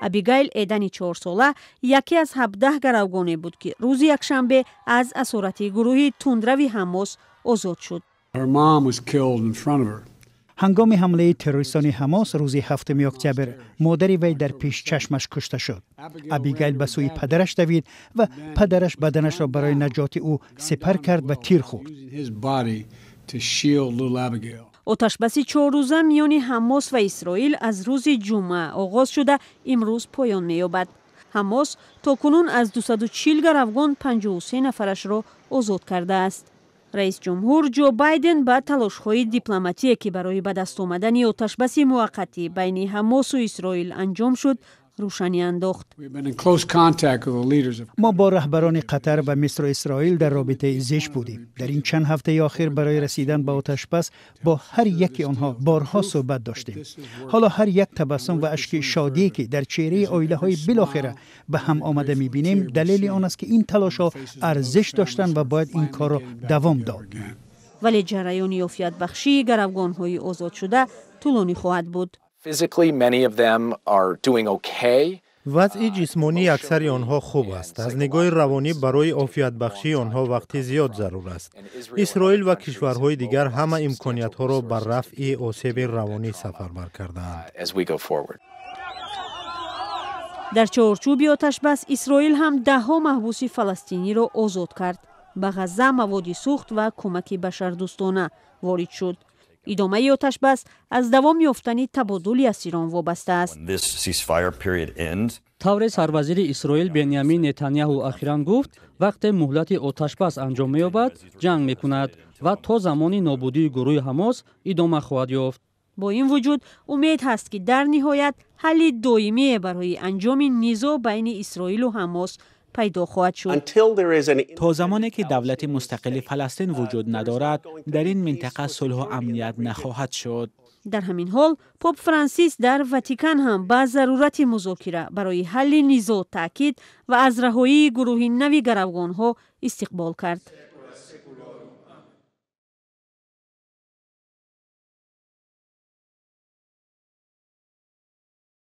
Абигайл Эдани 4-сола яке аз 17 гаравгоне буд, ки рӯзи якшанбе аз асорати гурӯҳи тундрави Ҳамос озод шуд. Ҳангоми ҳамлаи террористони Ҳамос рӯзи 7 октябр модари вай дар пеш чашмаш кушта шуд. Абигайл ба сӯи падараш давид ва падараш баданашро барои наҷоти ӯ сипар кард ва тир хӯрд. Оташбаси 4-рӯза миёни Ҳамос ва Исроил аз рӯзи ҷумъа оғоз шуда, имрӯз поён меёбад. Ҳамос то кунун аз 240 гаравгон 53 нафарашро озод кардааст. Раис ҷумҳур Ҷо Байден ба талошҳои дипломатие, ки барои ба даст омадани оташбаси муваққатӣ байни Ҳамосу Исроил анҷом шуд, рӯшанӣ андохт. Мо бо раҳбарони Қатар ва Мисру Исроил дар робитаи зич будем. Дар ин чанд ҳафтаи охир барои расидан ба оташбас бо ҳар яки онҳо борҳо суҳбат доштем. Ҳоло ҳар як табассум ва ашки шодие, ки дар чеҳраи оилаҳои билохира ба ҳам омада мебинем, далели он аст, ки ин талошҳо арзиш доштанд ва бояд ин корро давом дод. Вале ҷараёни офиятбахшии гаравгонҳои озодшуда тӯлонӣ хоҳад буд. Вазъи ҷисмонии аксари онҳо хуб аст. Аз нигоҳи равонӣ барои офиятбахшии онҳо вақти зиёд зарур аст. Исроил ва кишварҳои дигар ҳама имкониятҳоро ба рафъи осеби равонӣ сафарбар кардаанд. Дар чорчӯби оташбас Исроил ҳам даҳҳо маҳбуси фаластиниро озод кард. Ба Ғазза маводи сӯхт ва кӯмаки башардӯстона ворид шуд. Идомаи оташбас аз давом ёфтани табодули асирон вобаста аст. Тавре сарвазири Исроил Бенямин Нетаняҳу ахиран гуфт, вақте муҳлати оташбас анҷом меёбад, ҷанг мекунад ва то замони нобудии гурӯҳи Ҳамос идома хоҳад ёфт. Бо ин вуҷуд умед ҳаст, ки дар ниҳоят ҳалли доимие барои анҷоми низоъ байни Исроилу Ҳамос пайдо хоҳад шуд. То замоне ки давлати мустақили Фаластин вуҷуд надорад, дар ин минтақа сулҳу амният нахоҳад шуд. Дар ҳамин ҳол Поп Франсис дар Ватикан ҳам ба зарурати музокира барои ҳалли низоъ таъкид ва аз раҳоии гурӯҳи нави гаравгонҳо истиқбол кард.